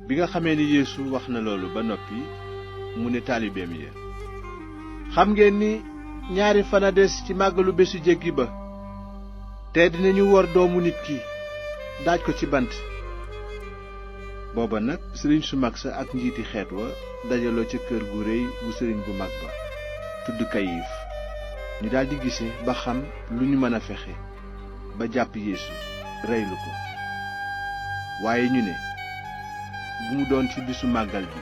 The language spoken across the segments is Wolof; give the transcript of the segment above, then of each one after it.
bi nga xamee ni Yeesu wax na loolu ba noppi mu ne taalibeem ya, xam ngeen ni ñaari fan a des ci màggalu bésu jéggi ba, te dinañu wor doomu nit ki daaj ko ci bant. booba nag sëriñ su mag sa ak njiiti xeet wa dajaloo ca kër gu réy gu sëriñ bu mag ba tudd Kayif. ñu daldi gise ba xam lu ñu mën a fexe ba jàpp Yeesu reylu ko. waaye ñu ne bu mu doon ci bisu màggal bi,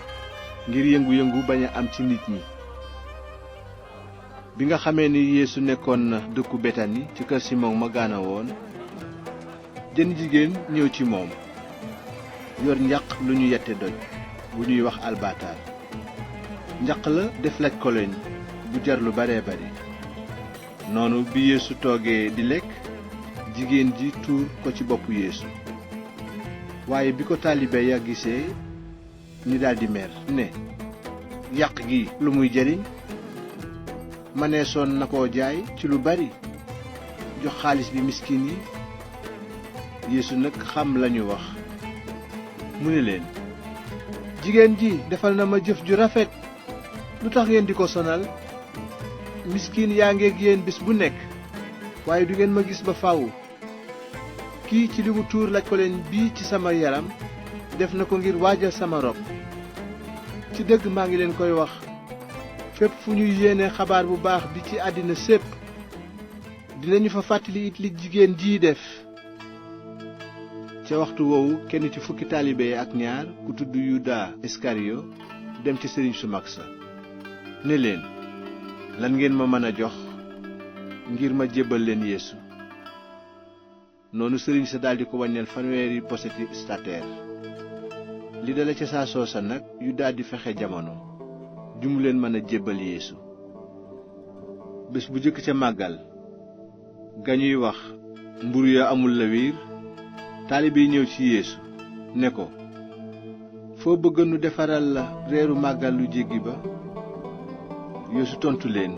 ngir yëngu-yëngu bañ a am ci nit ñi. bi nga xamee ni Yeesu nekkoon na dëkku Betani ci kër Simon ma gaana woon, jenn jigéen ñëw ci moom yor njaq lu ñu yette doj bu ñuy wax albaataar. njaq la def laj koloñ bu jar lu bare bari. noonu bi Yeesu toogee di lekk, jigéen ji tuur ko ci boppu Yeesu. waaye bi ko taalibe ya gisee, ñu daldi mer ne, yàq gi lu muy jariñ? maneesoon na koo jaay ci lu bari, jox xaalis bi miskin yi. Yeesu nag xam lañu wax, mu ne leen, jigéen ji defal na ma jëf ju rafet, lu tax ngeen di ko sonal? miskin yaa ngeeg yéen bis bu nekk, waaye du ngeen ma gis ba faaw. kii ci li mu tuur laj ko leen bii ci sama yaram, def na ko ngir waajal sama rob. ci dëgg maa ngi leen koy wax, fépp fu ñuy yéene xabaar bu baax bi ci àddina sépp, dinañu fa fàttali it li jigéen jii def. ca waxtu woowu kenn ci fukki taalibe ak ñaar ku tudd Yuda Iskariyo dem ci sëriñ su mag sa ne leen, lan ngeen ma mën a jox ngir ma jébbal leen Yeesu? noonu sëriñ sa daldi ko wàññeel 50 poseti stateer. li dale ca saa soosa nag Yuda di fexe jamono ju mu leen mën a jébbal Yeesu. bés bu jëkk ca màggal ga ñuy wax mburu ya amul lawiir, taalibe yi ñëw ci Yeesu ne ko, foo bëgg nu defaral la reeru màggal lu jéggi ba? Yeesu tontu leen,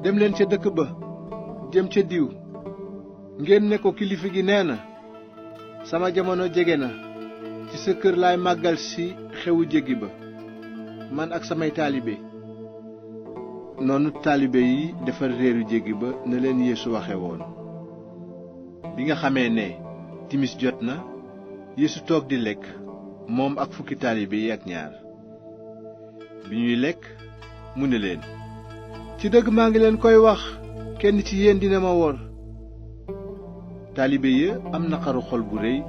dem leen ca dëkk ba jëm ca diw, ngeen ne ko kilifa gi nee na, sama jamono jege na, ci sa kër laay màggal si xewu jéggi ba, man ak samay taalibe. noonu taalibe yi defar reeru jéggi ba na leen Yeesu waxe woon. bi nga xamee ne timis jot na, Yeesu toog di lekk moom ak fukki taalibe yi ak ñaar. bi ñuy lekk mu ne leen, ci dëgg maa ngi leen koy wax, kenn ci yéen dina ma wor. taalibe yi am naqaru xol bu réy,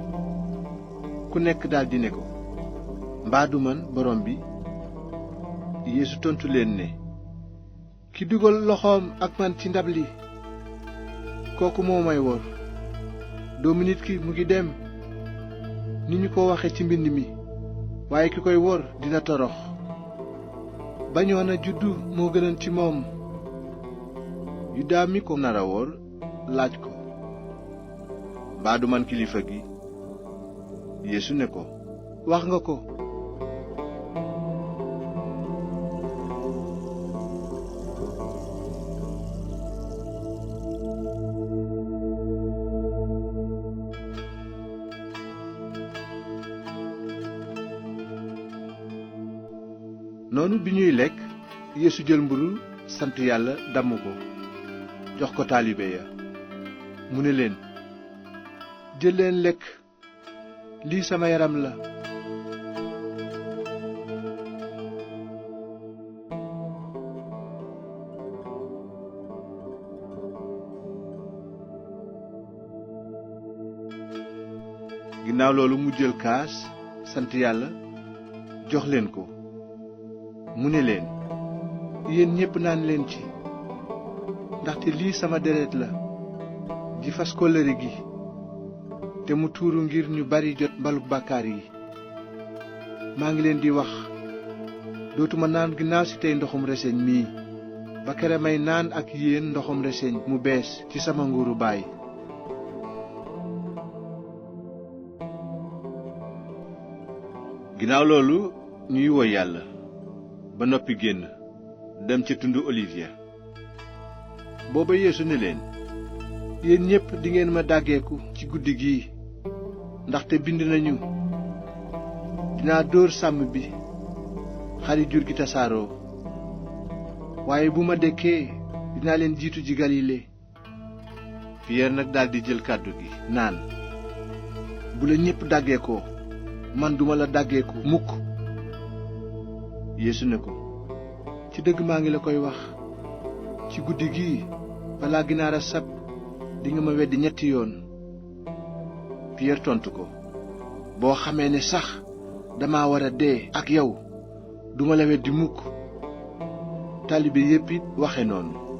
ku nekk daldi ne ko, mbaa du man borom bi? Yeesu tontu leen ne, ki dugal loxoom ak man ci ndab li, kooku moo may wor. doomu nit ki mu ngi dem ni ñu ko waxe ci mbind mi, waaye ki koy wor dina torox. bañoon a juddu moo gënoon ci moom. Yuda mi ko nara wor laaj ko, mbaa du man kilifa gi? Yeesu ne ko, wax nga ko. noonu bi ñuy lekk, Yeesu jël mburu sant yàlla damm ko jox ko taalibe ya, mu ne leen, jël leen lekk, lii sama yaram la. ginnaaw loolu mu jël kaas sant yàlla jox leen ko, mu ne leen, yéen ñépp naan leen ci, ndaxte lii sama deret la ji fas kóllëre gi, te mu tuuru ngir ñu bari jot mbalug bàkkaar yi. maa ngi leen di wax, dootuma naan ginnaaw si tey ndoxum reseñ mii, ba kere may naan ak yéen ndoxum reseñ mu bees ci sama nguuru Baay. ginnaaw loolu ñuy woy yàlla ba noppi génn dem ca tundu Olivier. booba Yeesu ne leen, yéen ñépp dingeen ma dàggeeku ci guddi gii, ndaxte bind nañu, dinaa dóor sàmm bi xari jur gi tasaaroo waaye bu ma dekkee dinaa leen jiitu ji Galile. Piyeer nag daldi jël kàddu gi naan, bu la ñépp dàggeekoo man duma la dàggeeku mukk. Yeesu ne ko, ci dëgg maa ngi la koy wax, ci guddi gii balaa ginaar a sab dinga ma weddi 3 yoon. Piyeer tontu ko, boo xamee ne sax dama war a dee ak yow duma la weddi mukk. Taalibe yépp it waxe noonu.